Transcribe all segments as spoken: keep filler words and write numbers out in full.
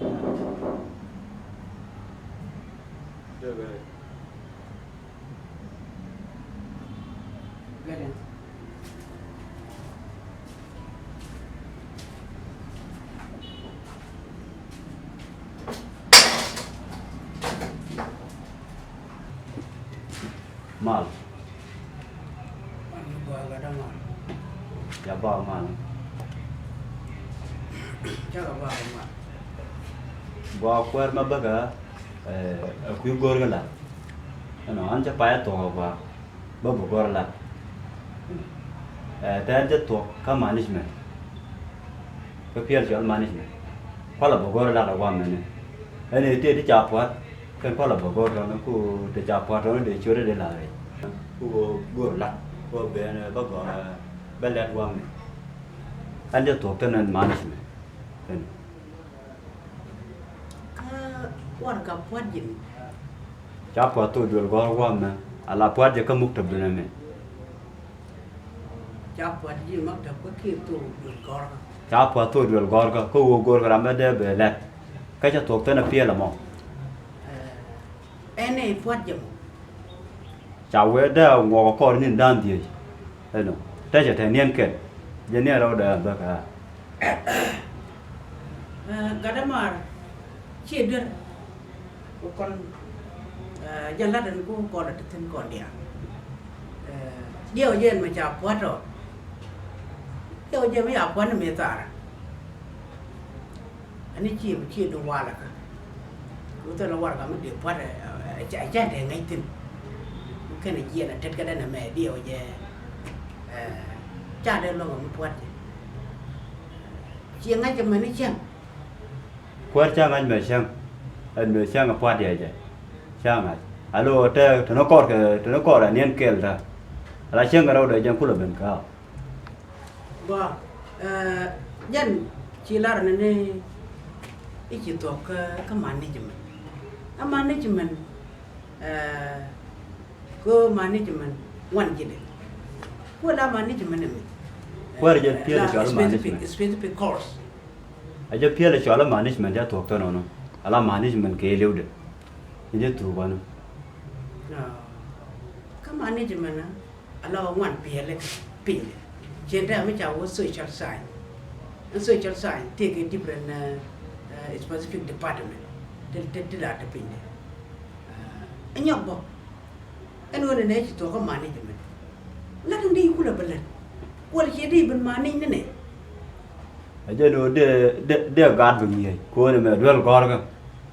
Mal. Mal ni gɔaa gat dämal. Ca bak mal. Ca kɛ bak mal. Gɔaa kuäär ma bäkɛ, ɛ, ɛ kui̱ go̱o̱r kɛ la̱t. Ɛnɔ, an cä pay a thuɔ̱k a gɔaa. Bä bä gɔ̱r lat. Ɛ, tɛn jɛ thuɔ̱k kä management. Kä piɛl cɔl management. Kualɛ bä gɔ̱r lat a guamɛnɛ. Ɛn ɛ tëë ti ca pua̱t kɛn kualɛ bä gɔ̱r tɔnɛ ku ti ca pua̱t tɔnɛ dee ciötdɛ dee la̱t rɛy. Ku gɔ̱r lat ku ben bä gɔ̱r bä lɛt guamɛ. Ɛn jɛ thuɔ̱k tɛn ɛn management. Ɛn. Kä warɛga pua̱t ji̱n. Ca pua̱t thok duel gɔ̱r guamɛ, ala pua̱t jɛ kä muktab duel ɛmɛ. Ca pua̱t ji̱ maktab kä kiɛ thok duel gɔ̱r kä. Ca pua̱t thok duel gɔ̱r kä, kä ɣöö go̱r kɛ ram bä dee bɛ lɛt. Kä cɛ thuɔ̱k thin a piɛl ɛmɔ. Ɛn ɛ pua̱t jɛ mɔ. Ca wee dee ŋuɔk a kɔr ni̱n da̱a̱n dhieec. Ɛnɔ. Tecɛ tɛ niɛn kɛl. Jɛ niɛn rɛw dee bä kä. Ɛ, gat dämal. Ciɛ duer. Kɛ kɔn, ɛ, jɛn lat ɛn ku kɔn a te thi̱n kɔn diaal. Ɛ, diɛw jɛ ɛn mɛ ca pua̱t ɔ. Diɛw jɛ mɛ ca pua̱t ni mëë thaarä. Ani ciɛ mi ciɛ duŋ walɛ kä. Ku thilɛ warɛga mi dee pua̱t ɛ, ɛ, ɛ, ca, ca dee ŋäc thi̱n. Kɛnɛ jiɛn a tet kä dɛn ɛmɛ diɛw jɛ, ɛ, ca dee luäŋ ɛ mi pua̱t jɛ. Ciɛ ŋa̱c ɛmɛni cäŋ. Kuäär ca ŋa̱c mɛ cäŋ. Ɛn mɛ cäŋ ɛ pua̱t yɛ jɛ. Ca ŋa̱c. Alo tɛ, tɛn kɔr kɛ, tɛn kɔr ɛ niɛn kɛl tɛ. Ala cäŋ kɛ rɛw dɛ jɛn kulɛ ben kä. Gɔaa, ɛ, jɛn ci lar ni ni i̱ ci thuɔ̱k kä, kä management. A management, ɛ, kä management ŋuan ji̱ dee. Kuɛ la management ɛmɛ. Kuɛ jɛ piɛl la cɔal specific, management. Specific course. A jɛ piɛl cɔal management jɛ thuɔ̱k tɔnɔ nɔ. Ala management kɛ liw dee. Ni jɛ thuɔ̱k wanɔ. Kä management na. Ala wä ŋuan piɛlɛ piny. Cien tɛ mi ca wä social science. Ɛn social science tëëkɛ different, ɛ, ɛ, specific department. Ti, ti, ti la te piny dɛ. Ɛ, ɛ nyɔk bä. Ɛn ɣöö nɛ nɛ ci thuɔ̱k kä management. Lat in di kulɛ bä lät. Kuɔl cie di ben manage ni nɛ. Ɛ jɛn ɣöö dee, dee, dee gaat bi ŋi̱eec. Ko̱n ɛmɛ duel gɔ̱rkä.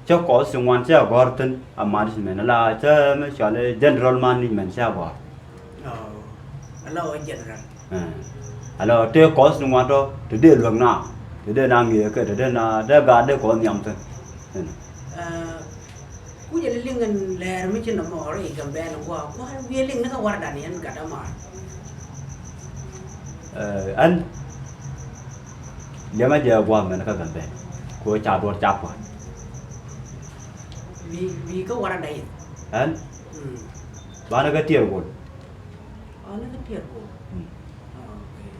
Cä kɔs ti ŋuan cä gɔ̱r thi̱n a management ala cä mi cɔal i̱ general management cä gɔ̱r. Ɔ, ala ɔ general. Ɛ, ala ɔ tëë kɔs ti ŋuan tɔ ti dee luäk na ti dee na ŋi̱eec kɛ ti dee na dee gaat dee kɔs nhiam thi̱n. Ɛ, kucɛ liŋ in lɛɛr mi ci nɔmɔ ri Gambɛl in gua̱a̱ kua̱r wi̱i̱ liŋ ni kä wardan yɛn gat ama. Ɛ, ɛn liɛmɛ jɛ gua̱a̱ mɛn kä Gambɛl ku ca duɔ̱r ca pua̱t. Wi̱i̱, wi̱i̱ kä warada yɛ. Ɛn? Mm. Banɛ kä tiɛɛr gol. Banɛ kä tiɛɛr gol. Mm. Okay.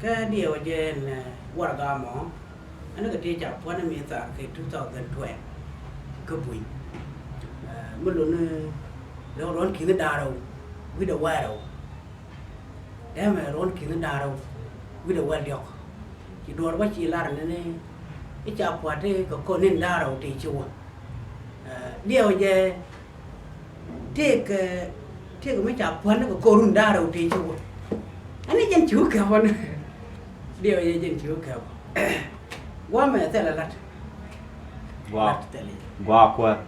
Kä diɛw jɛ ɛn, ɛ, warada mɔ. Ɛn kä tiɛɛr ca pua̱n mi thaar kɛ two thousand twelve. Kä puny. Ɛ, mi luni lɛ ruɔn ki̱ni da̱rɛw wi̱dɛ wɛɛrɛw. Dee mɛ ruɔ̱n ki̱ni da̱rɛw wi̱cdɛ wäl diɔ̱k. Ci duɔ̱ɔ̱r bä ci lar ni ni i̱ ca pua̱t ti kɛ ko̱r ni̱n da̱rɛw ti ci wä. Ɛ, diɛw jɛ tëëk, ɛ, tëëk mi ca pua̱t ni kɛ ko̱r run da̱rɛw ti ci wä. Ɛn ni jɛn ci wä kɛp ɣän. Diɛw jɛ jɛn ci wä kɛp ɣän. Gua̱a̱ mɛ thilɛ la̱t. Gua̱a̱. La̱t thilɛ. Gua̱a̱ kuäär.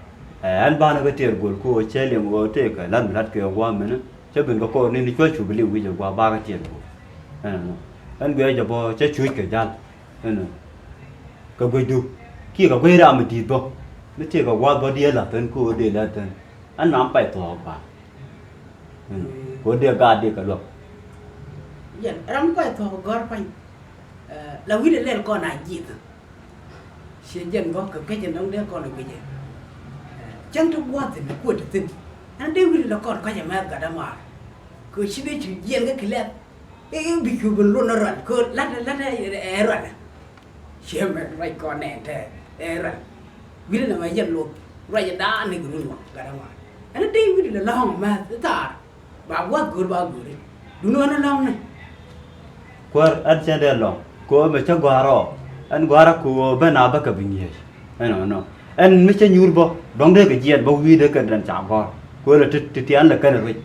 Ɛ, ɛn banɛ kä tiɛɛr gol ku cɛ liŋ ɣöö tëëk la̱t mi la̱t kɛ gua̱a̱ mɛnɛ. Cä ben kɛ kɔɔr ni ni cuä cup liw wi̱c ɛ gua̱a̱ bakɛ tiɛɛr guɔ̱ɔ̱r. Ɛnɔ. Ɛn guiɛ jɛ bɔ cä cuc kɛ jal. Ɛnɔ. Kɛ guecdu kiɛ kɛ guec ram mi di̱i̱t bɔ mi tëëkɛ gua̱a̱th bɔ diee la̱th thän kä ɣöö dee la̱th thän. Ɛn mam pay thuɔ̱ɔ̱k ba. Ɛnɔ. Kɛ ɣöö dee gaat dee kɛ luäk. Yɛn ram pay thuɔ̱ɔ̱k gɔ̱r pany. Ɛ, la wi̱cdɛ lɛl kɔn a ji̱th. Ciɛ jɛn bä kɛ guic ɛn dɔ̱ŋ dee kɔn ɛ guic ɛ. Cäŋ ti gua̱a̱th thi̱n ɛ kuɔt ti thi̱n. Ɛn dee wi̱i̱ lɛ kɔn kɔc ɛmɛ gat dämaar. Kɛ ci dee ci jiɛn kä kilɛth. I̱ bi cu bi luɔn ɛ rual kɛ la̱t la̱t ɛ rual. Ciɛ mɛ ruac kɔn nɛn tɛ. Ɛ ran. Wi̱cdɛ nɛmɛ jɛ loth. Ruacɛ da̱a̱n ni gɛ run wä gat ɛmɔ. Ɛn dee wi̱cdɛ lɛ lɔ̱ŋ mɛ thaar. Ba gua̱th go̱o̱r ba go̱o̱ri. Duŋni ɣän ɛlɔ̱ŋni. Kuäär, ɛn cɛ dee lɔ̱ŋ. Kɛ ɣöö mɛ cä gɔ̱a̱r ɔ. Ɛn gɔ̱a̱r a kɛ ɣöö ben a bä kɛ bi ŋi̱eec. Ɛnɔnɔ. Ɛn mi cä nyuur bä dɔ̱ŋ dee kɛ jiɛɛn bä wi̱i̱dɛ kɛ den ca gɔ̱a̱r. Kɛ ɣöö lɛ ti, ti tian lɛ kɛn ruec.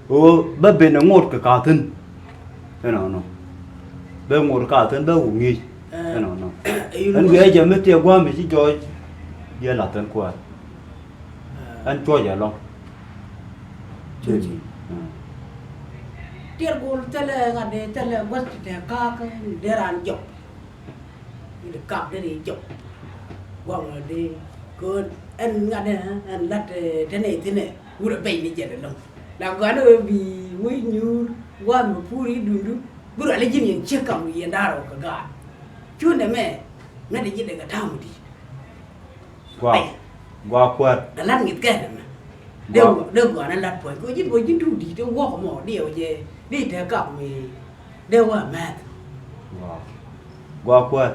Ɣöö bä ben ɛ ŋot kɛ ka̱thi̱n. Ɛnɔnɔ. Bä ŋot ka̱thi̱n bä wä ŋi̱i̱c. Ɛnɔnɔ. Ɛn wi̱i̱ ɛ jɛ mi tiɛ gua̱a̱m mi ci jɔɔc. Diɛ la̱th ɛn kuäär. Ɛn cuɔc ɛlɔ̱ŋ. Cuci. Tiɛt gol thilɛ ŋa̱t dee thilɛ gua̱th ti tɛɛ ka̱a̱k dee raan jɔk. Wi̱cdɛ kap dee ri jɔk. Gua̱a̱m dee köön ɛn ŋa̱t dee ɛn la̱t tɛnɛ thinɛ wurɛ bɛy ni jɛn ɛlɔ̱ŋ. La gɔaa ni ɣöö bi wec nyuur gua̱a̱m mi puur i̱ duŋdu bi rual i̱ ji̱n yɛn ciek kam wi̱i̱ yɛn da̱a̱r ɣɔw kɛ gaat. Cundɛ mɛ ŋa̱t dee ji̱ dee kɛ ta̱a̱m di̱i̱t. Gua, gua kuäär. Ɛ lat ŋi̱th kɛn ɛmɛ. Dee gua, dee gua ni lat puɔ̱ny kɛ ji̱n bä ji̱n tuk di̱i̱t ɛ wuɔk mɔ diɛw jɛ di te kap mi dee wä mɛth. Gua, gua kuäär.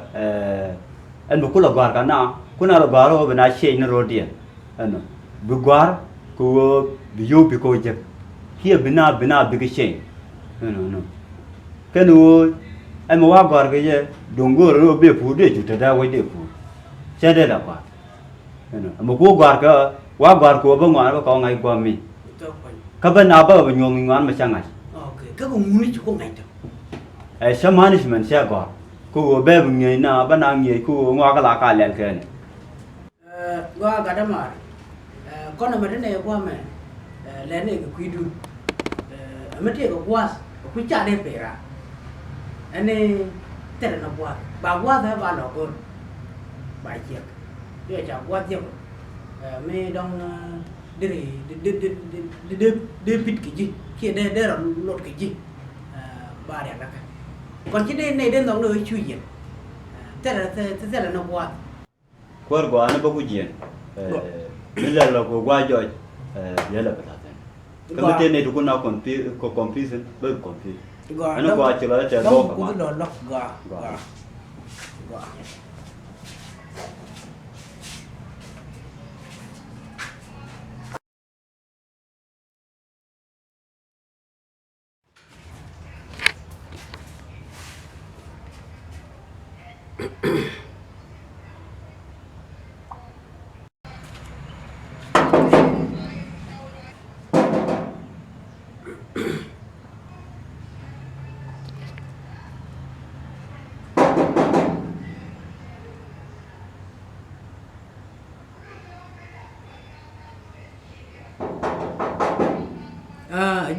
Ɛn bi kulɛ gɔ̱a̱r ka na kun a lɛ gɔ̱a̱r ɣöö bi na ciec ni ro̱o̱diɛn. Ɛnɔ bi gɔ̱a̱r kɛ ɣöö bi yio̱w bi kɛ wä jek. Kiɛ bi na bi na bikɛ ciec. Ɛnɔ ɛnɔ kɛn ɣöö ɛn mi wa gɔ̱a̱r kɛ jɛ do̱ŋ go̱o̱r ɛn ɣöö bee puur dee cu te dee wec dee puur. Cɛ dee la gɔ̱a̱r. Ɛnɔ ɛmɛ ku gɔ̱a̱r kɛ wa gɔ̱a̱r kɛ wä bä ŋɔaani bä kɛ wä ŋa̱c gua̱a̱m mi. Kä bä na bä bɛ nyuɔ̱th ŋuan mɛ cä ŋa̱c. Kä kɛ ŋuni ci ku ŋa̱c tɔ. Ɛ cä management cɛ gɔ̱a̱r kä wä bɛ bi ŋi̱eec na bä na ŋi̱eec kä wä ŋɔak la ka lɛl kɛn. Gɔaa gat dämaar. Kɔn ɛmɛ ti nɛ yɛ gua̱a̱mɛ lɛ nɛ kɛ kui̱dun. Ɛmɛ tëëkɛ gua̱a̱th ɛ kui̱ ca dee pera. Ɛn ni thilɛ ni gua̱a̱th ba gua̱a̱th ɛ ba lɔ go̱r. Ba ciɛk yɛ ca gua̱a̱th jiɛk. Mi dɔ̱ŋ deri dee pit kɛ ji̱ kiɛ dee dee rɔ lot kɛ ji̱. Ba riɛk kɛ kɔn ci dee nɛy dee nhɔk ni ɣöö cu yiɛn. Thilɛ thilɛ ni gua̱a̱th. Kuäär gɔaa ni bä ku jiɛn. Mi lɛl lɔ kɛ gua̱a̱c jɔc. Yɛ lɛ bi la̱th ɛn kä mi tëë nɛy ti kun a kɔn confusion bä bi confuse. Ɛn gɔaa ci lɔ tɛ gɔw kɛ ma.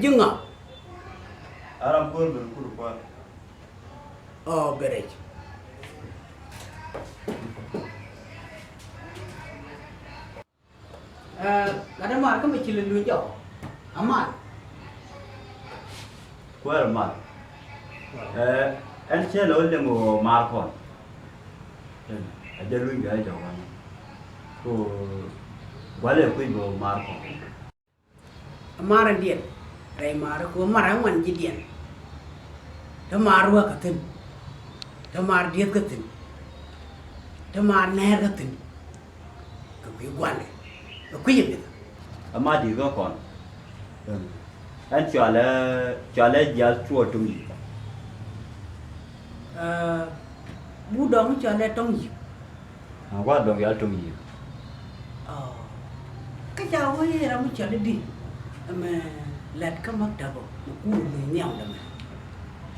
Ji̱ ŋa? Aram kuäär ben kur kuäär. Ɔ, bɛ rɛc. Gat dämaar kä mi ci lɛ luny jɔk. Amal. Kuäär mal. Ɛn cɛ lɛ wä liŋ ɣöö maar kɔn. Ɛ jɛ luny gɛ jɔk wan. Ko gualɛ kui̱ bä maar kɔn. Mar in diɛn rɛy mar ko mar in ŋuan ji̱ diɛn. Te mar ruäk kä thi̱n. Te mar dieth kä thi̱n. Te mar nɛɛr kä thi̱n. Kɛ kui̱ gua̱ndɛ kɛ kui̱ mith. Ama di̱i̱t kä kɔn. Ɛn cualɛ cualɛ jial cuɔ tuŋ yi̱. Bu dɔŋ cualɛ tuŋ yi̱. Aŋ gua̱a̱r dɔ̱ŋ yal to̱ŋ yiëë. Kä ca wee ram mi cɔl i̱di ɛmɛ lɛt kä maktab ɔ mi kuur mi nhiam dämɛ.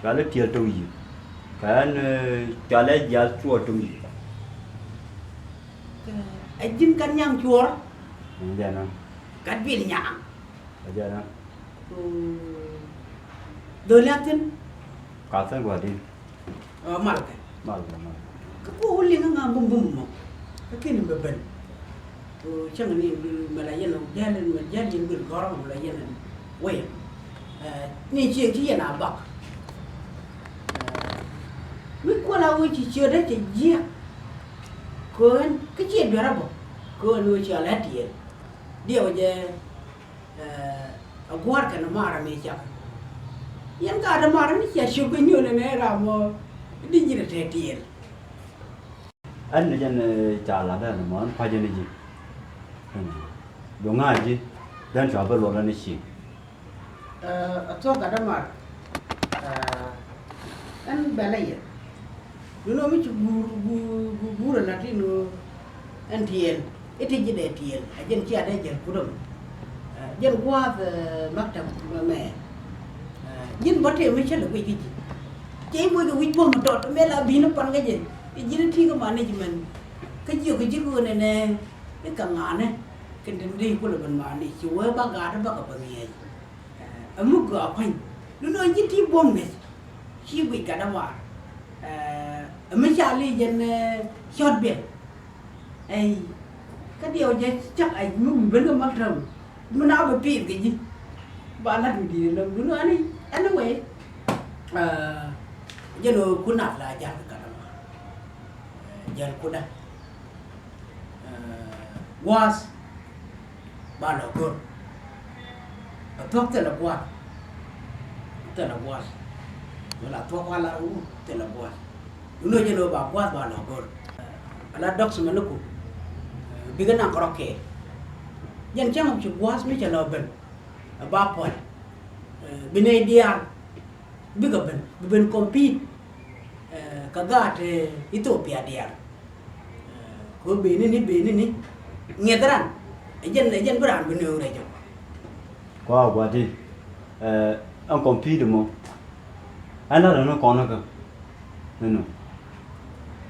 Cɔal i̱ tiɛl to̱ŋ yiëë. Kɛ ɛn cɔal ɛ jial cuɔɔr to̱ŋ yiëë. Ɛ ji̱n gat nyaŋ cuɔɔr. Ɛn jɛn ɛn. Gat bil nyaŋ. Ɛ jɛn ɛn. Dholi a thin. Ka thin gua̱di̱n. Ɔ, malkɛ. Malkɛ, malkɛ. Kä ku wä liŋ ŋa bum bum mɔ. Kä kin bɛ ben. Ɔ, cäŋ ni dul mɛ la yɛn ɔ, jɛl mɛ jɛl yɛn dul gɔrɔ mɛ la yɛn wɛy. Ɛ, ni ciɛ ci yɛn a bak. Ɛ, mi kuɔl a wä ci ciö dee cɛ jiɛ. Kön kä ciɛ duer a bɔ. Kön wä ci a lɛ tiɛɛl. Diɛ wä jɛ. Ɛ, a gua̱a̱r kɛn a mar a mi cak. Yɛn ka a dämaar ni cia ciök kɛ nyuɔl ɛn ɛ ram mɔ di ji̱n a tɛt tiɛɛl. Ɛn ni jɛn, eh, ca lat ɛn mɔ, ɛn kua̱c ɛn ji̱. Ɛn, duŋ a ji̱, then cua bä luɔl ɛn ci. Eh, a thuɔ̱k gat dämar. Eh, ɛn bɛl ɛ yɛ. Duno mi ci guur, guur, guur, guur ɛ lat in ɣöö ɛn tiɛɛl. I̱ ti ji̱ dee tiɛɛl. A jɛn cia dee jɛl kut ɛmɔ. Eh, jɛn gua̱a̱th, eh, maktab mɛ mɛ. Eh, ji̱n bä tëë mi cä lɛ guic kä ji̱. Cɛ i̱ moc kɛ wi̱c buɔ̱m tɔt mëë la bi̱i̱ni pan kä jɛ. I̱ ji̱n i̱ ti̱i̱ kä management. Kä jiök kɛ ji̱ kɛ ɣöö nɛnɛ i̱ kɛ ŋa̱a̱nɛ. Kɛ tin dee kulɛ ben manage ci wee ba gaat i̱ bakɛ bä ŋiɛc. Eh, ɛ mi gɔaa kuany. Duno ji̱ ti buɔ̱m ŋiɛc. Ci guic gat dämar. Eh, ɛ mi ca li jɛn, eh, short bill. Ɛy, kä diɛw jɛ cak a mi wi̱i̱ ben kä maktab. Mi na bɛ pi̱i̱th kɛ ji̱. Ba lat mi di̱i̱t ɛlɔ̱ŋ duni ani, anyway. Ɛ, jɛn ɣöö kun nath la jal kä gat dämar. Ɛ, jal kudä. Ɛ, gua̱a̱th. Ba lɔ go̱r. A thuɔ̱k thilɛ gua̱a̱th. Thilɛ gua̱a̱th. Wala thuɔ̱k wa lar wur thilɛ gua̱a̱th. Wun ɔ jɛn ɣöö ba gua̱a̱th ba lɔ go̱r. A la dɔk cimɛn ni ku. Bikɛ naŋ kärɔ̱ kɛɛl. Jɛn cäŋ ci gua̱a̱th mi cɛ lɔ ben. A ba puɔl. Bi nɛy diaal. Bikɛ ben, bi ben compete, eh, kɛ gaat, eh, Ethiopia diaal. Eh, kɛ ɣöö ben ni, ben ni, ŋiɛth ran. Ɛ jɛn, ɛ jɛn bi raan bi nööŋ rɛc ɔ. Kua gua̱di, eh, ɛn compete mɔ. Ɛn la rɛn ni kɔn ni kä. Nɔ, nɔ.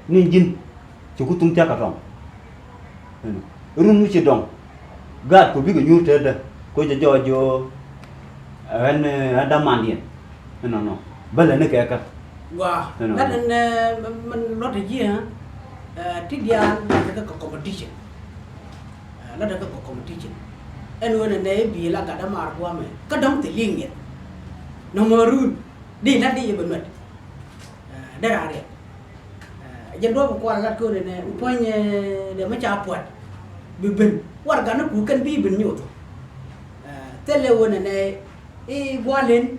Ni ji̱n ci ku thuŋ thia̱k kɛ tɔŋ. Run mi ci dɔŋ. Gaat ku bikɛ nyuur tetdä. Ku jɛ jɔɔc jɛ ɣöö ɛn, ɛn damandiɛn. Ɛnɔnɔ. Bä lɛ ni kɛ kä. Gua. Ɛnɔnɔ. Lat ɛn, eh, min luɔt ji̱, eh, ti diaal lat kɛ kɛ competition. Eh, lat kɛ kɛ competition. Ɛn wen ɛn nɛ i̱ bi la gat dämar guamɛ. Kä dɔ̱ŋ thil i̱ ŋiɛth. Nɔmɔ run. Di lat di yɛ bɛ nuɛt. Eh, dee raan riɛk. Eh, jɛn duɔ̱ɔ̱p kual lat kön ɛnɛ, mi puɔ̱ny, eh, dee mi ca pua̱t. Bi ben. Warɛgani ku kɛn bi ben nyoth. Eh, thilɛ wen ɛnɛ, i̱ gua̱l in,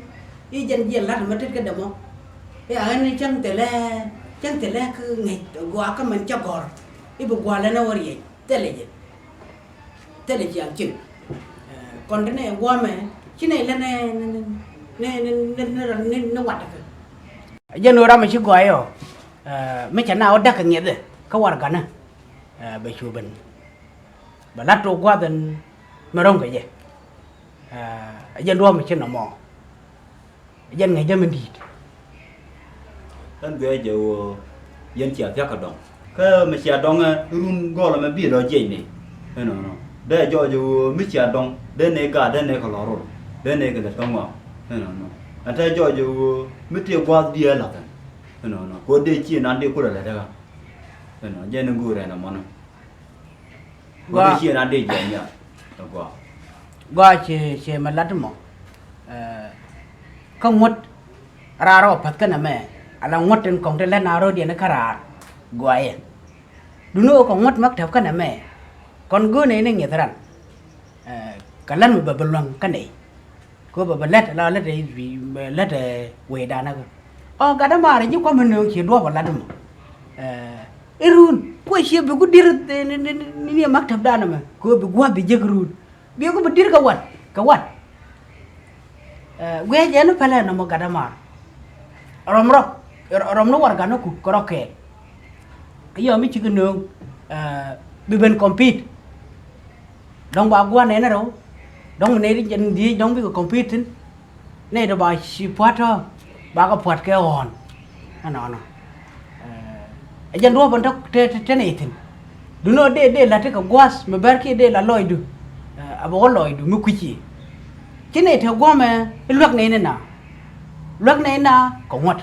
i̱ jɛn jiɛn la̱t mi tet kä dee mɔ. I̱ a ɣän i̱ cäŋ thilɛ, cäŋ thilɛ kä ŋäc, gɔaa kä mɛn cä gɔ̱r. I̱ bi gua̱l ɛn ɛ wä riɛc. Thilɛ jɛ. Thilɛ ciaŋ cin. Eh, kɔn ti nɛ guɔmɛ, ci nɛ lɛ nɛ, nɛ, nɛ wat kɛ. Jɛn ɣöö ram mi ci gɔɔy ɔ, eh, mi cɛ na ɣöö däk kɛ ŋiɛth ɛ, kä warɛgani, eh, bɛ cu ben. Bɛ la̱t tok gua̱th ɛn mi ro̱ŋ kɛ jɛ. Eh, jɛn duɔ̱ɔ̱p mi ci nɔmɔ. Jɛn ŋäc jɛ min di̱i̱t. Ɣän guiɛ jɛ ɣöö yɛn cia thia̱k kɛ dɔŋ. Kä mi cia dɔŋ ɛ run gɔl ɛmɛ bi lɔ jiɛc ni. Ɛnɔnɔ. Dee jɔɔc ɛ ɣöö mi cia dɔŋ dee nɛ gaat dee nɛ kɛ lɔ rol. Dee nɛ kɛ lät kä ŋɔak. Ɛnɔnɔ. Ɛn te jɔɔc ɛ ɣöö mi tëë gua̱a̱th diee la̱th ɛn. Ɛnɔnɔ. Kɛ ɣöö dee ci nan dee kulɛ lät ɛ ɣä. Ɛnɔ jɛn in go̱o̱rɛ ɛn ɛmɔnɔ. Gua. Kä ciɛ na dee jiɛn ya. Gua. Gua ciɛ, ciɛ mɛ lat mɔ. Eh, kä ŋuɔ̱t raar ɔ pa̱th kɛnɛ mɛ. Ala ŋuɔ̱t in kɔŋ ti lɛn a ro̱diɛn kä raar. Gua yɛ. Duno kɛ ŋuɔ̱t maktab kɛnɛ mɛ. Kɔn go̱o̱nɛ ni ŋi̱eth ran. Eh, kɛ lɛn mi bɛ bi luäŋ kɛnɛ. Kɛ bɛ bɛ lät la lät ɛ lät ɛ wecdan ɛ kɛ. Ɔ gat dämaar ji̱ kua̱m mi nööŋ ci duɔ̱ɔ̱p ɛ lat mɔ. Ɛ run kuɛ ciɛ bi ku di̱r ni ni ni ni maktab dan ɛmɛ kɛ bi gua̱a̱th bi jek run. Bi ku bi di̱r kɛ wat kɛ wat. Ɛ guiɛ jɛ ni pɛlɛ nɔmɔ gat dämaar. Rɔm rɔ rɔm ni warɛgani ku kɛ rɔ kɛɛl. Yɔ mi cikɛ nööŋ, ɛ, bi ben compete. Dɔ̱ŋ ba gua̱n nɛn rɛw. Dɔ̱ŋ nɛy ti jɛn dhiec dɔ̱ŋ bikɛ compete thi̱n. Nɛy ti ba ci pua̱t tɔ̱ ba kɛ pua̱t kɛ ɣɔ̱ɔ̱n. Ɛnɔnɔ. Ɛ, ɛ jɛn duɔ̱ɔ̱p ɛn te, te, te nɛy thi̱n. Duno dee, dee la̱t ti kɛ gua̱a̱th mi bɛr kiɛ dee la lɔcdu. Ɛ, a bɛ wä lɔcdu mi kui̱ci. Ci nɛy te guɔ̱mɛ i̱ luäk nɛy ni na. Luäk nɛy na kɛ ŋuɔ̱t.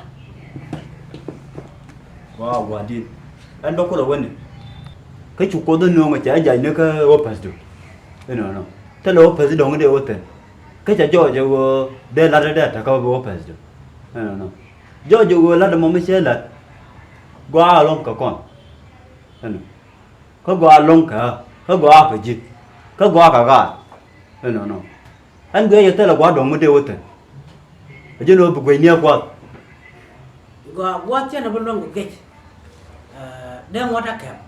Wa gua̱di̱n. Ɛn bä kulɛ wä ni. Kä cu Kuoth ɛ nööŋ ɛ cɛ ɛ jac ni kä wä päth du. Inɔnɔ. Thilɛ wä päth dɔ̱ŋ dee wä thil. Kä cɛ jɔɔc ɛ wä dee la̱t ɛ dee atäkä wä päth du. Inɔnɔ. Jɔɔc ɛ wä la̱t ɛmɔ mi cɛ la̱t. Gɔaa ɛlɔ̱ŋ kɛ kɔn. Inɔ. Kä gɔaa ɛlɔ̱ŋ kɛ ɣä. Kä gɔaa kɛ ji̱. Kä gɔaa kɛ ɣaar. Inɔnɔ. Ɛn guiɛ yɛ thilɛ gua̱a̱r dɔ̱ŋ mi dee wä thi̱n. Ɛ ji̱n ɣöö bi guic ni ɛ gua̱a̱th. Gɔaa gua̱a̱th cɛn ɛ bi luäŋ kɛ gec. Ɛ, Dee ŋuɔ̱t a kɛp.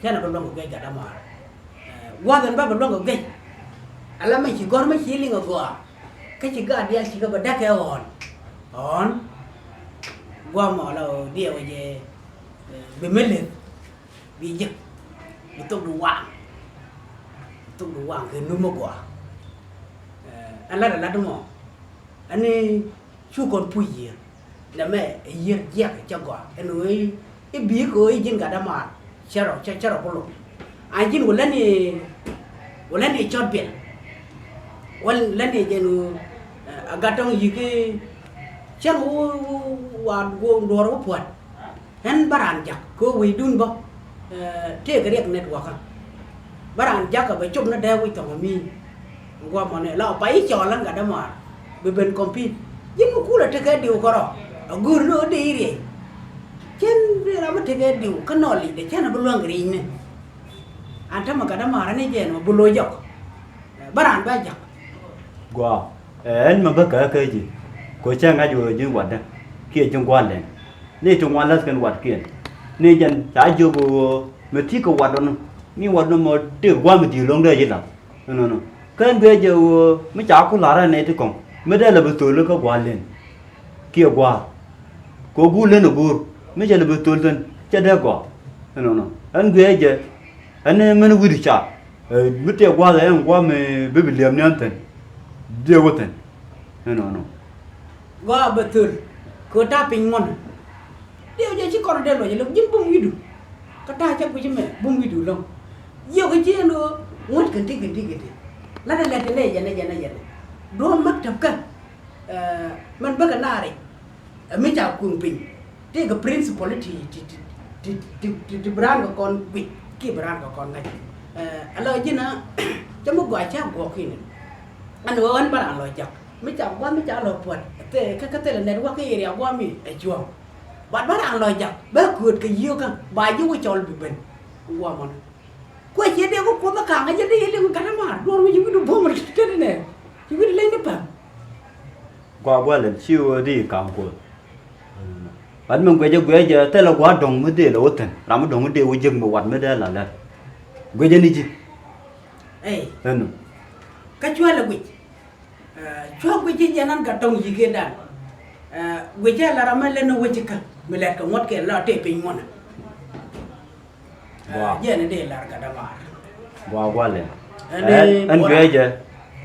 Cɛn a bi luäŋ kɛ guic gat dämaar. Ɛ, gua̱th ɛn ba bi luäŋ kɛ guic. Ala mi ci gɔ̱r mi ci liŋ a gɔaa. Kä ci gaat diaal ci kɛ bɛ däk kɛ ɣɔ̱ɔ̱n. Ɣɔ̱ɔ̱n. Gua̱a̱th mɔ la ɣöö diɛw jɛ, ɛ, bi mi leth. Bi jek. Bi thok du waŋ. Bi thok du waŋ kɛ num mi gɔaa. Ɛ, ɛn lat a lat mɔ. Ɛn ni cu kɔn puc yiëë. Nɛmɛ ɛ yiër jiɛk cɛ gɔaa ɛn ɣöö i̱ bi̱i̱ kɛ ɣöö i̱ ji̱n gat dämaar cɛ rɔ, cɛ, cɛ rɔ ku lo̱k. An ji̱n wä lätni, wä lätni cɔt biɛl. Wä lätni jɛn ɣöö, ɛ, a gat tɔŋ yi̱k i̱ cäŋ wä, wä, wä, wä duɔ̱ɔ̱r wä pua̱t. Ɣän bä raan jak kɛ ɣöö wecdun bä, ɛ, tëëkɛ riɛk network kä. Bä raan jakä bɛ cop ni dee wi̱c thɔŋ mi. Guamɔ ni la pa i̱ cɔɔl ɣän gat dämaar bi ben compete. Ji̱n mi kulɛ tekɛ diw kärɔ a go̱o̱r ni ɣöö dee i̱ riɛy. Cɛn ram mi tekɛ diw kä nɔɔlic dee cɛn a bi luäŋ ri̱cni. An tämɛ gat dämaar ni jɛn mɔ bi lo̱c jɔk. Ɛ, bä raan bä jak. Gɔaa. Ɛ, ɛn mɛ bä kɛ kä ji̱. Kɛ cä ŋa̱c ɣöö ji̱ watdä kiɛ ji̱ gua̱a̱r lɛn. Ni ti ŋuan läthkɛn watkiɛn. Ni jɛn ca jiök ɣöö mɛ ti kɛ watdɔn. Ni watdɔn mɔ tëë gua̱a̱r mi di̱i̱t lo̱ŋ dee ji̱ la̱th. Ɛnɔnɔ. Kä ɛn guiɛ jɛ ɣöö mi ca ku la̱r ɛn nɛy ti kɔ̱ŋ mi dee lɛ bi thöl kä gua̱a̱r lɛn. Kiɛ gua̱a̱r. Kɛ ɣöö guur lɛn ɛ go̱o̱r mi cɛ lɛ bi thöl thi̱n cɛ dee gɔaa. Ɛnɔnɔ. Ɛn guiɛ jɛ ɛn mɛn wi̱cdu ca. Ɛ, mi tëë gua̱a̱th ɛ ɛn gua̱a̱th mi bi bi liɛm ni ɛn thi̱n. Dee wä thi̱n. Ɛnɔnɔ. Gɔaa bɛ thöl kɛ ɣöö ta̱a̱ piny ŋuɔ̱n. Dee wä jɛ ci kɔn dee luɔc ɛlɔ̱ŋ ji̱n bum wi̱cdu. Kä ta̱a̱ cä guic mɛ bum wi̱cdu ɛlɔ̱ŋ. Jiök kä ci ɛn ɣöö ŋuɔ̱t kɛn ti kɛn ti kɛn ti. La̱t ɛ lɛt ɛ lɛ yɛn ɛ yɛn ɛ yɛn ɛ. Duɔ̱ɔ̱p maktab kä. Ɛ, mɛn bäkɛ naar i̱, ɛ, mi ca kuŋ piny. Tëëkɛ principle ti, ti, ti, ti bi raan kɛ kɔn guic kiɛ bi raan kɛ kɔn ŋa̱c. Ɛ, ala ji̱n a, cä mi gɔaa cä guɔ̱k ki̱n. Ɛn ɣöö ɣän bä raan lɔ jak. Mi ca gua̱th mi ca lɔ puɔ̱t. Thilɛ, kä, kä thilɛ network area gua̱a̱th mi ɛ cuɔ̱ɔ̱ŋ. But bä raan lɔ jak. Bä kööt kɛ yio̱kä. Ba ji̱ wä cɔl bi ben. Gua̱a̱th mɔnɛ. Kuɛ ciɛ dee ku Kuoth ɛ ka̱ŋ ɛ jɛ dee yɛ liŋ gat dämaar. Duɔ̱ɔ̱r mi ci wi̱cdu buɔ̱m ri tetdɛ nɛ. Ci wi̱cdu leny ni päm. Gɔaa gua̱a̱r lɛn ci ɣöö di ka̱m Kuoth. Bat mi guiɛcɛ guiɛcɛ thilɛ gua̱a̱r dɔ̱ŋ mi dee lɛ wä thi̱n. Ram mi dɔ̱ŋ mi dee wä jiäk mi wat mi dee la lɛr. Guiɛcɛ ni ji̱. Ey. Ɛnɔ. Kä cualɛ guic. Ɛ, cuä guic ci jɛn an gat tɔŋ yi̱k ëëdan. Ɛ, guic cɛ la ram mi lɛn ni wec kä mi lɛt kɛ ŋuɔ̱t kɛ la tëë piny ŋuɔ̱nɛ. Ɛ, gɔaa. Jɛn dee lar gat dämaar. Gɔaa gua̱a̱r lɛn. Ɛn, ɛn, ɛn guiɛcɛ.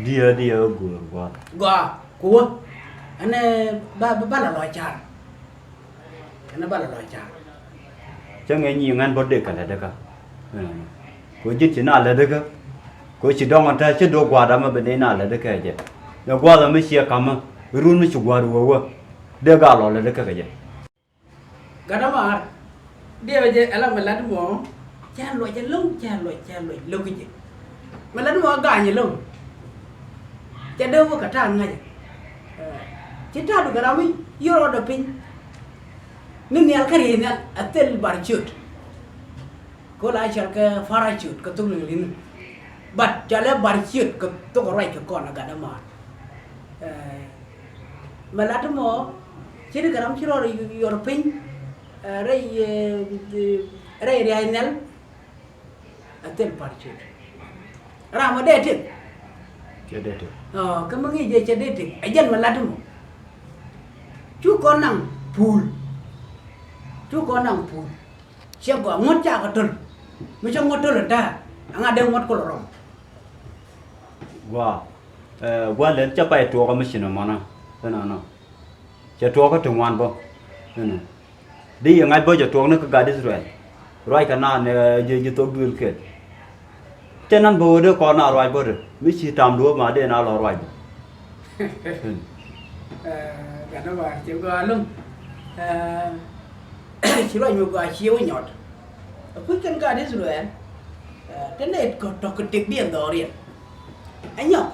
Diɛ, diɛ, go̱o̱r gua̱a̱r. Gɔaa, ku wä. Ɛn, ɛ, ba, ba, ba la lɔ car. Kɛn ba lɛ lɔ ca. Cä ŋɛ nyi ŋɛn bä dek kɛ lɛ däkä. Kɛ ji̱ ci na lɛ däkä. Kɛ ci dɔŋ ɛ te ci do̱k gua̱a̱r dama bi nɛy na lɛ däkä jɛ. Lɛ gua̱a̱r dama ciɛ kamä. Run mi ci gua̱a̱r wä wä. Dee gaa lɔ lɛ däkä kɛ jɛ. Gat dämaar. Diɛw jɛ ɛla mɛ lat mɔ. Ca luɔc ɛlɔ̱ŋ, ca luɔc, ca luɔc lo̱k jɛ. Mɛ lat mɔ ga̱a̱ny ɛlɔ̱ŋ. Ca dee wä kɛ ta̱a̱ ŋa̱cä. Ci ta̱a̱du kɛ ram mi yɔr ɔdɔ piny. Ni nhial kä riey nhial a thil bar ciöt. Kol a cɔal kɛ parachute kɛ thok liŋ liŋ. But cɔal ɛ bar ciöt kɛ thok ruac kɛ kɔn a gat dämaar. Ɛ, mɛ lat mɔ ci ni kɛ ram ci rɔɔd yɔr piny. Ɛ, rɛy, ɛ, rɛy riey nhial. A thil bar ciöt. Ram mɔ dee tëk. Cɛ dee tëk. Ɔ, kä mi ŋi̱i̱c jɛ cɛ dee tëk. Ɛ jɛn mɛ lat mɔ. Cu kɔn naŋ puul. Cu kɔn naŋ puul. Cɛ gɔaa ŋuɔ̱t ca kɛ töl. Mi cɛ ŋuɔ̱t töl ɛ ta̱a̱. Ɛŋa dee ŋuɔ̱t kol rɔm. Gɔaa. Ɛ, gɔaa lɛn cɛ pay tuɔɔk mi ci nɔmɔnɔ. Ɛnɔnɔ. Cɛ tuɔɔkä ti ŋuan bä. Inɔ. Di yɛ ŋa̱c bä cɛ tuɔɔk ni kä gat Israel. Ruac kɛ naan, ɛ, ji̱, ji̱ thok duël kɛl. Cɛ nan bä wä dee kɔn na ruac bä dee. Mi ci tam duɔ̱ɔ̱p ma dee na lɔ ruac bä. Ɛ, gat na ba cɛ gɔaa lo̱ŋ. Ɛ, ci ruac mi gɔaa ci wä nyɔt. Ɛ kui̱ kɛn gat Israel. Ɛ, te nɛ kɔ tɔk kɛ tëk diɛn dhɔriɛn. Ɛ nyɔk.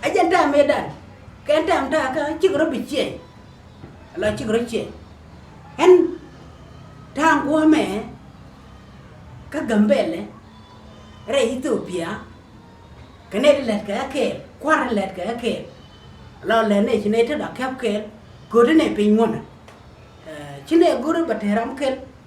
Ɛ jɛn tɛm mëëdan. Kɛn tɛm ta̱a̱ kä cik rɔ bi ciɛny. Lɔ cik rɔ ciɛny. Ɛn ta̱a̱ guɔ̱mɛ kä Gambɛlɛ rɛy Ithiopia. Kɛ nɛy ti lɛt kɛ kɛɛl, kua̱r lɛt kɛ kɛɛl. Lɔ lɛt nɛy ci nɛy te dɔ kɛp kɛɛl, kööt nɛy piny ŋuɔ̱nɛ. Ɛ, ci nɛy go̱rɛ bɛ te ram kɛl.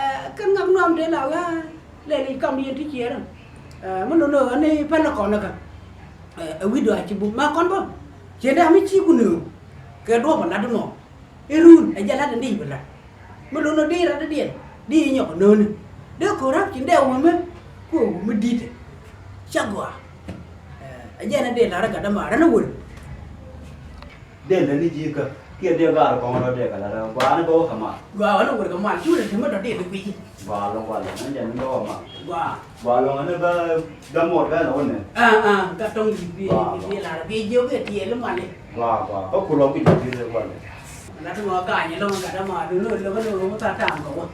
Ɛ, kɛn ŋak nuam tëë la wä lɛl i̱ kam yɛn ti ciɛɛr. Ɛ, mi lo̱n ɣän i̱ pɛl kɔn kä. Ɛ, ɛ wi̱cdɔ a ci bum ma kɔn bä. Ciɛn dee ami ci ku nööŋ kɛ duɔ̱p a lat mɔ. I̱ run ɛ jɛ lat in di̱c bi lat. Mi lo̱n ɣän dee rat diɛn dee i̱ nyɔk nööni dee ko̱r rak cin dee wä mi. Ku wä mi di̱t. Ca gɔaa. Ɛ, ɛ jɛn ɛ dee lar ɛ gat dämaar ɛn ɛ wöl. Dee lät ni ji̱ kä kiɛ dee gaar kɔŋ rɔ dee kɛ la rɛ gɔaa ni bä wä kɛ mal. Gɔaa wä ni wër kɛ mal cu lɛ ti mi dɔ dee bi guic. Gɔaa lɔŋ gɔaa lɔŋ ni jɛ ni bä wä mal. Gɔaa. Gɔaa lɔŋ ni bä dämuɔr bɛ lɔ wä nɛ. Ah, ah, ka tɔŋ ji̱ bi bi lar bi jiök i̱ tiɛɛl i̱ mali. Gɔaa gɔaa kä ku lɔŋ ki ji̱ bi lɛ gɔaa lɛ. La ti mɔ gaany lɔŋ gat dämaar dun ni wä lɔŋ ni wä mi tha ta̱a̱ŋ kɛ wä.